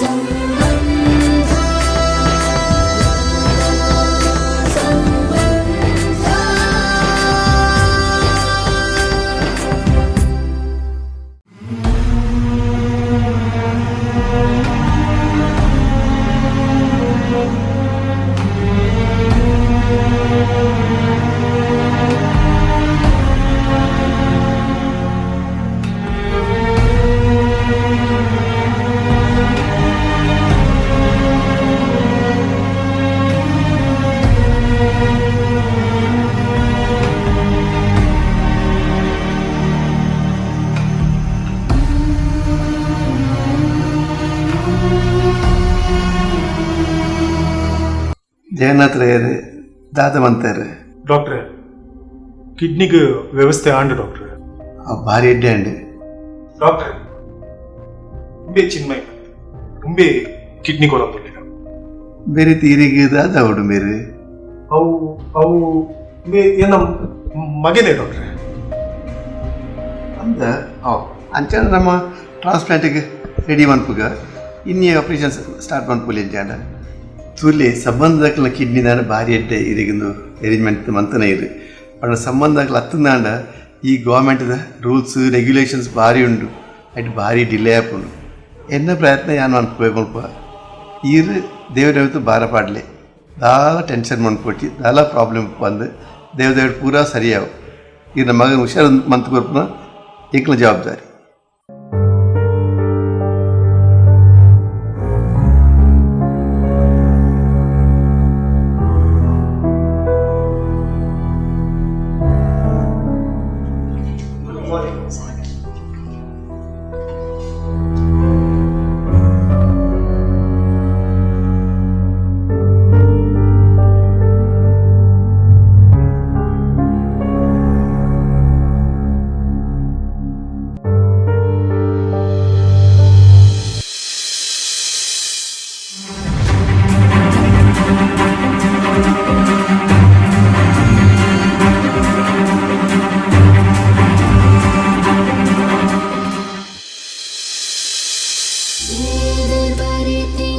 ಸಂಬಂಧ ಸಂಬಂಧ. ಜಗನ್ನಾಥರಾಯರು ದಾದ ಮಂತಾರೆ. ಡಾಕ್ಟ್ರೆ, ಕಿಡ್ನಿಗೆ ವ್ಯವಸ್ಥೆ ಆಂಡು ಡಾಕ್ಟ್ರೆ. ಅವು ಭಾರಿ ಎಡ್ಡೆ ಅಂಡ್. ಡಾಕ್ಟ್ರೆ, ಉಂಬೆ ಚಿನ್ಮಯ್ ಉಂಬೆ ಕಿಡ್ನಿ ಕೊರಂದುಳ್ಳಿನ. ಬೇರೆ ತೀರಿಗೆ ದಾದ ಅವಡು ಬೇರೆ. ಅವು ಅವು ಉಂಬೆ ಏನ ಮಗನೇ ಡಾಕ್ಟ್ರೆ. ಅಂದ ಅವು ಅಂಚಾನ ನಮ್ಮ ಟ್ರಾನ್ಸ್ಪ್ಲಾಂಟಿಗೆ ರೆಡಿ ಮನ್ಪುಗ ಇನ್ನಿ ಆಪರೇಷನ್ ಸ್ಟಾರ್ಟ್ ಮನ್ಪುಲಿ. ಅಂಚಾಂಡ ತುಲಿ ಸಂಬಂಧಕ್ಕಲ ಕಿಡ್ನಿ ದಾಂಡ ಭಾರಿ ಎಡ್ಡೆ ಇರಿಗಿಂದು ಅರೇಂಜ್ಮೆಂಟ್ ಮಂತನೇ ಇರು. ಪಂಡ ಸಂಬಂಧಕ್ಕಲ ಹತ್ತಂದಾಂಡ ಈ ಗೌರ್ಮೆಂಟ್ದ ರೂಲ್ಸ್ ರೆಗ್ಯುಲೇಷನ್ಸ್ ಭಾರಿ ಉಂಡು, ಅಟ್ ಭಾರಿ ಡಿಲೇ ಆಪುಂಡು. ಎನ್ನ ಪ್ರಯತ್ನ ಯಾನ್ ಮನ್ಪುವೆ ಮಲ್ಪ. ಈರ್ ದೇವದೇವತು ಭಾರ ಪಾಡ್ಲೆ, ದಾಲ ಟೆನ್ಷನ್ ಮನ್ಪೊಟ್ಟಿ, ದಾಲ ಪ್ರಾಬ್ಲಮ್ ಬಂದು ದೇವದೇವರು ಪೂರಾ ಸರಿಯಾವು. ಈ ನಮ್ಮ ಮಗನ ಹುಷಾರು ಮಂತ್ ಕೊರ್ಪುನ ಎಂಕ್ಲ ಜವಾಬ್ದಾರಿ. ದೇವರ್ ಬರೆತಿನ